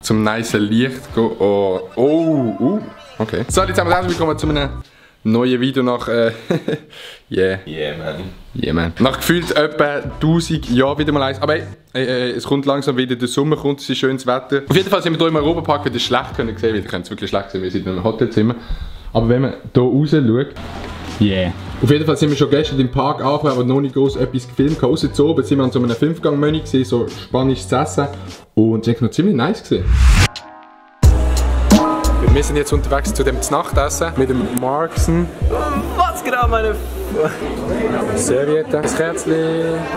zum nice Licht gehen. Oh, okay. So, jetzt haben wir herzlich willkommen zu einem neuen Video nach, yeah, man. Nach gefühlt etwa 1000 Jahren wieder mal eins. Aber es kommt langsam wieder, der Sommer kommt, es ist schönes Wetter. Auf jeden Fall sind wir hier im Europapark wieder schlecht sehen, weil ihr könnt es wirklich schlecht sehen, wir sind in einem Hotelzimmer. Aber wenn man hier raus schaut, yeah. Auf jeden Fall sind wir schon gestern im Park angekommen, aber noch nicht groß etwas gefilmt. Außer zu oben sind wir an so einem 5-Gang-Menü gesehen, so spanisches Essen. Und es war noch ziemlich nice gewesen. Wir sind jetzt unterwegs zu dem Nachtessen mit dem Marksen. Was genau, meine Serviette, ein Kerzchen,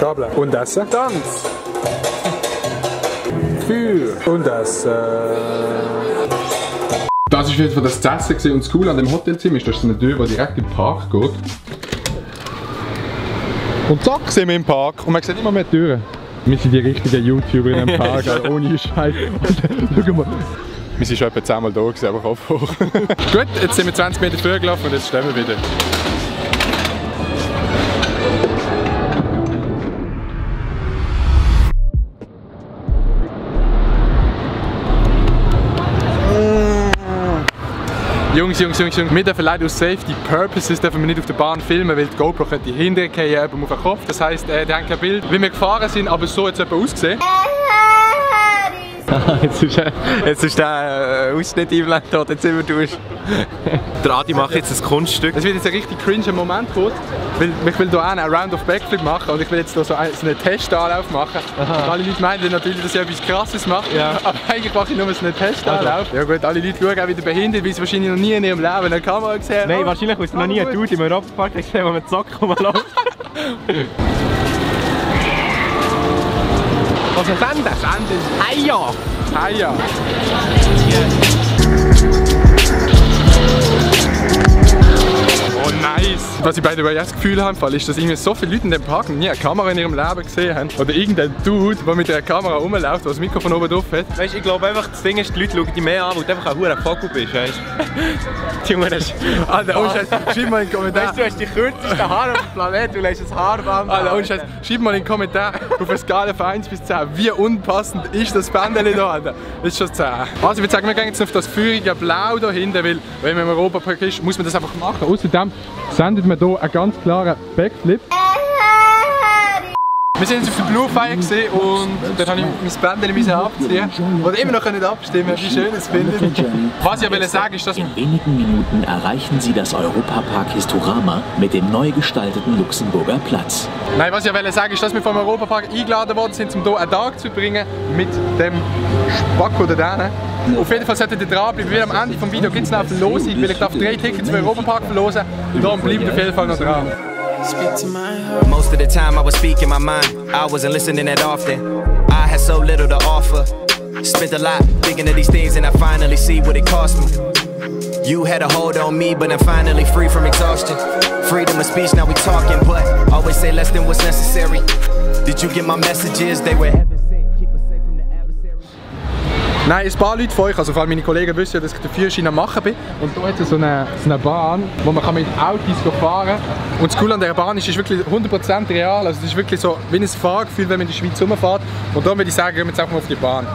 Gabel und Essen. Tanz! Feuer und Essen. Das war auf jeden Fall das Essen und das Coole an dem Hotelzimmer ist, dass es eine Tür, die direkt in den Park geht. Und zack sind wir im Park und man sieht immer mehr Türen. Wir sind die richtigen YouTuber in dem Park, also ohne Scheiß. Schau mal. Wir sind schon etwa 10 Mal da gewesen, aber Kopf hoch. Gut, jetzt sind wir 20 Meter früher gelaufen und jetzt stehen wir wieder. Jungs, wir dürfen leider aus Safety Purposes dürfen wir nicht auf der Bahn filmen, weil die GoPro könnte hinterher fallen auf den Kopf. Das heisst, die haben kein Bild, wie wir gefahren sind, aber so hat es etwa ausgesehen. Jetzt ist der Ausschnitt eingeblendet, jetzt sind wir durch. Der Adi macht jetzt ein Kunststück. Es wird jetzt ein richtig cringe Moment kurz, weil ich will hier einen Round of Backflip machen und ich will jetzt hier so einen Testanlauf machen. Und alle Leute meinen natürlich, dass ich etwas Krasses mache, ja. Aber eigentlich mache ich nur so einen Testanlauf. Ja gut, alle Leute schauen auch wieder behindert, weil sie wahrscheinlich noch nie in ihrem Leben eine Kamera gesehen haben. Nein, wahrscheinlich hast du noch nie einen Dude im Europapark gesehen, wo man Zock rumläuft. Was ist denn das? Eier! Eier! Oh nice! Was ich bei der das Gefühl habe, ist, dass irgendwie so viele Leute in dem Park nie eine Kamera in ihrem Leben gesehen haben. Oder irgendein Dude, der mit einer Kamera rumläuft, der das Mikrofon oben drauf hat. Weißt du, ich glaube einfach, das Ding ist, die Leute schauen dich mehr an, weil du einfach ein verdammter Vogel bist, weißt du? Junge, das ist... Alter, ohne Scheiß, schreib mal in den Kommentar. Weißt du, hast die kürzesten Haare auf dem Planeten, du lässt ein Haarband. Alter, ohne Scheiß, schreib mal in den Kommentar auf einer Skala von 1 bis 10, wie unpassend ist das Bändchen da, Alter? Das ist schon 10. Also ich würde sagen, wir gehen jetzt auf das feurige Blau da hinten, weil wenn man im Europapark ist, muss man das einfach machen. Außerdem sendet man hier einen ganz klaren Backflip. Wir sind jetzt auf der Blue Fire gesehen und dort habe ich mein Bändchen abziehen und immer noch nicht abstimmen, wie schön es findet. Was ich will sagen ist, dass... In wenigen Minuten erreichen Sie das Europapark Historama mit dem neu gestalteten Luxemburger Platz. Nein, was ich will sagen ist, dass wir vom Europapark eingeladen worden sind, um hier einen Tag zu bringen mit dem Spack oder denen. Auf jeden Fall solltet ihr dranbleiben, weil am Ende des Videos gibt es noch eine Verlosung, weil ich darf 3 Tickets für den Europapark verlosen. Darum bleibt auf jeden Fall noch dran. Most of the time I was speaking my mind, I wasn't listening that often. I had so little to offer, spent a lot thinking of these things and I finally see what it cost me. You had a hold on me but I'm finally free from exhaustion. Freedom of speech, now we talking, but always say less than what's necessary. Did you get my messages? They were heaven sent, keep us safe from the adversary. Nein, ein paar Leute von euch, also vor allem meine Kollegen wissen ja, dass ich den Führerschein am machen bin. Und hier hat es so eine Bahn, wo man mit Autos fahren kann. Und das Coole an dieser Bahn ist, es ist wirklich 100% real. Also es ist wirklich so wie ein Fahrgefühl, wenn man in der Schweiz rumfährt. Und darum würde ich sagen, gehen wir jetzt einfach mal auf die Bahn.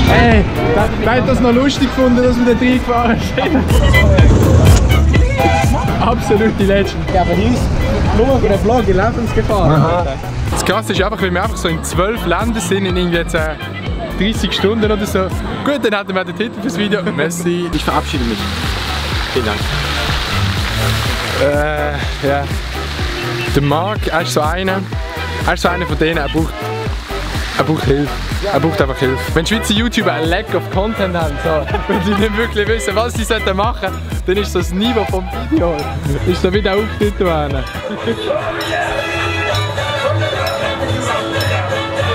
Hey, ich hätte das noch lustig gefunden, dass wir da reingefahren sind. Absolute Legend. Ja, aber hier ist nur für den Vlog in Lebensgefahr. Das Krasse ist einfach, weil wir einfach so in 12 Ländern sind, in irgendwie jetzt 30 Stunden oder so. Gut, dann hätten wir den Titel fürs Video. Merci. Ich verabschiede mich. Vielen Dank. Ja. Der Marc, er ist so einer von denen, er braucht Hilfe. Er braucht einfach Hilfe. Wenn Schweizer YouTuber einen Lack of Content haben, so, wenn sie nicht wirklich wissen, was sie machen sollten, dann ist so das Niveau vom Video. Ist so wie der Auftritt werden.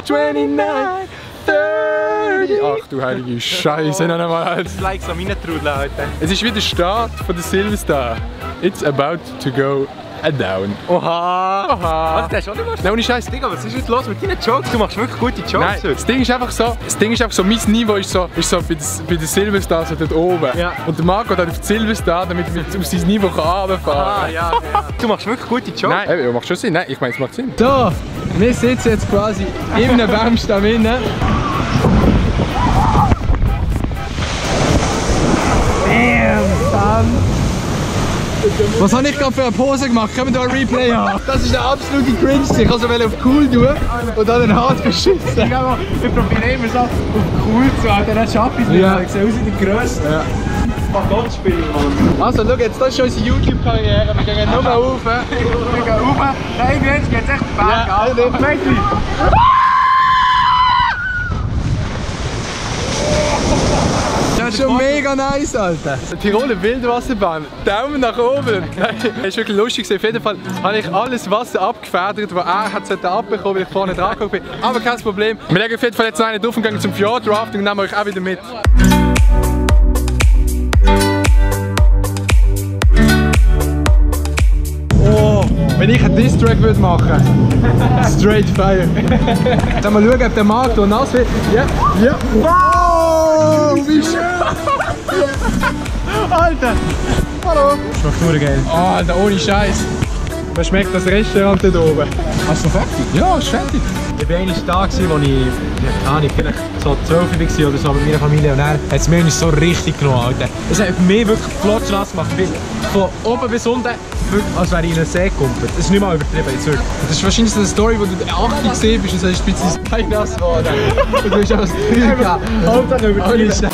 29, 30. Ach du heilige Scheiße, noch einmal. Likes an meinen Trudel heute. Es ist wieder der Start von der Silverstar. It's about to go down. Oha! Oha! Also, das ist auch nicht was. Nein, ohne Scheiß. Digga, was ist jetzt los mit deinen Jokes? Du machst wirklich gute Jokes. Nein, das Ding ist einfach so, mein Niveau ist so bei der Silverstar so dort oben. Ja. Und der Marco hat auf die Silverstar, damit er auf sein Niveau runterfahren kann. Ja. Du machst wirklich gute Jokes. Nein, ja, macht schon Sinn. Nein, ich meine, es macht Sinn. So, wir sitzen jetzt quasi in einem Baumstamm innen. Was habe ich gerade für eine Pose gemacht? Können wir da ein Replay haben? Das ist der absolute Cringe. Ich wollte auf cool tun und dann den hart geschissen. Ich probiere immer so auf cool zu haben, dann schaffe ich es nicht. Ja. Ich sehe aus wie der Größte. Ja. Gott spielen, Mann. Also, schau jetzt, das ist unsere YouTube-Karriere. Wir gehen nur rauf. Wir gehen rauf. Nein, jetzt geht es echt bergab. Ja, also. Mädchen. Das ist schon mega nice, Alter. Tiroler Wildwasserbahn, Daumen nach oben. Das ist wirklich lustig. Auf jeden Fall habe ich alles Wasser abgefedert, das er hat abbekommen, weil ich vorne dran gekommen bin. Aber kein Problem. Wir legen auf jeden Fall jetzt noch einen drauf und gehen zum Fjordrafting und nehmen euch auch wieder mit. Oh, wenn ich einen Diss-Track würde machen, straight fire. Jetzt mal schauen, ob der Markt hier nass wird. Ja, ja. Wow, wie schön! Alter! Hallo! Schmeckt nur geil. Oh, Alter, ohne Scheiß. Man schmeckt das Restaurant dort oben. Hast du fertig? Ja, ist fertig. Ich war eigentlich da, als ich, keine Ahnung, vielleicht so 12 war oder so mit meiner Familie. Und dann hat es mir nicht so richtig genommen, Alter. Es hat für mich wirklich flott Spaß gemacht. Von oben bis unten, wirklich, als wäre ich in einen See gekumpelt. Das ist nicht mal übertrieben, jetzt wirklich. Das ist wahrscheinlich so eine Story, wo du 8 gesehen bist und so ist ein bisschen das Bein nass geworden. Und du hast auch das Gefühl gehabt. Hauptsache übertrieben.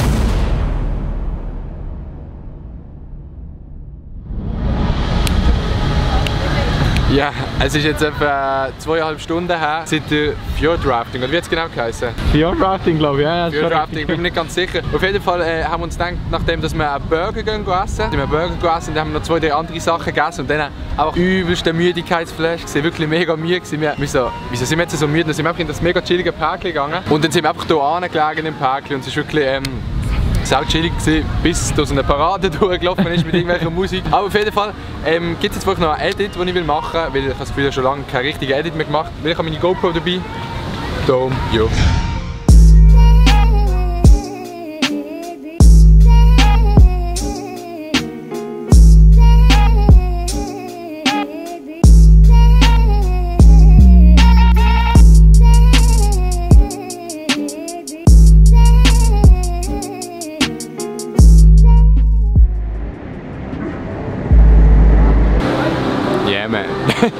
Ja, es ist jetzt etwa 2,5 Stunden her seit der Fjordrafting. Oder wie hat es genau geheißen? Fjordrafting, glaube ich. Ja, Fjordrafting, bin mir nicht ganz sicher. Auf jeden Fall haben wir uns gedacht, nachdem dass wir einen Burger essen, dann haben wir noch 2, 3 andere Sachen gegessen und dann einfach übelste Müdigkeitsflash. Wirklich mega müde. Wieso sind wir jetzt so müde? Dann sind wir einfach in das mega chillige Park gegangen und dann sind wir einfach hier angelegen im Park und es ist wirklich es war auch chillig, bis durch so eine Parade durchgelaufen ist mit irgendwelcher Musik. Aber auf jeden Fall gibt es jetzt wirklich noch ein Edit, das ich machen will, weil ich habe das Gefühl, ich habe schon lange keinen richtigen Edit mehr gemacht. Weil ich habe meine GoPro dabei. Darum, ja.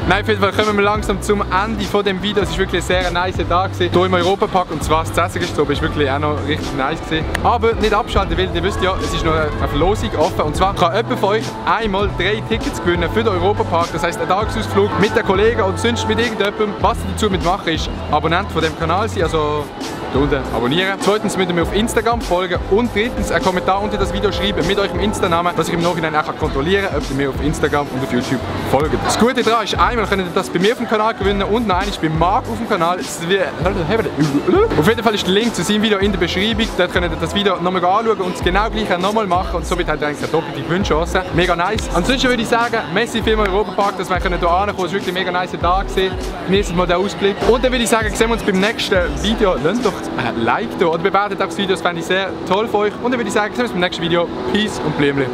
Nein, auf jeden Fall kommen wir langsam zum Ende von dem Video. Es war wirklich ein sehr nice Tag hier im Europapark und zwar das Zässigste war wirklich auch noch richtig nice gewesen. Aber nicht abschalten, weil ihr wisst ja, es ist noch eine Verlosung offen und zwar kann jemand von euch einmal 3 Tickets gewinnen für den Europapark. Das heisst, einen Tagesausflug mit den Kollegen und sonst mit irgendjemandem. Was ihr dazu mitmachen ist, Abonnent von dem Kanal sein, also hier unten abonnieren. Zweitens müsst ihr mir auf Instagram folgen und drittens einen Kommentar unter das Video schreiben mit eurem Insta-Namen, dass ich im Nachhinein auch kontrolliellen kann, ob ihr mir auf Instagram und auf YouTube folgt. Das Gute daran ist, einmal könnt ihr das bei mir auf dem Kanal gewinnen und noch einmal bei Marc auf dem Kanal. Auf jeden Fall ist der Link zu seinem Video in der Beschreibung. Dort könnt ihr das Video nochmal anschauen und das genau gleiche nochmal machen und somit habt ihr eigentlich eine doppelte Gewinnchance. Mega nice. Ansonsten würde ich sagen, merci vielmals Europapark, dass wir hier ankommen. Es war wirklich ein mega nice Tag. Genießt mal den Ausblick. Und dann würde ich sagen, sehen wir uns beim nächsten Video. Lasst doch ein Like da oder bewertet auch das Video, das fände ich sehr toll für euch. Und dann würde ich sagen, sehen wir uns beim nächsten Video. Peace und Blümchen.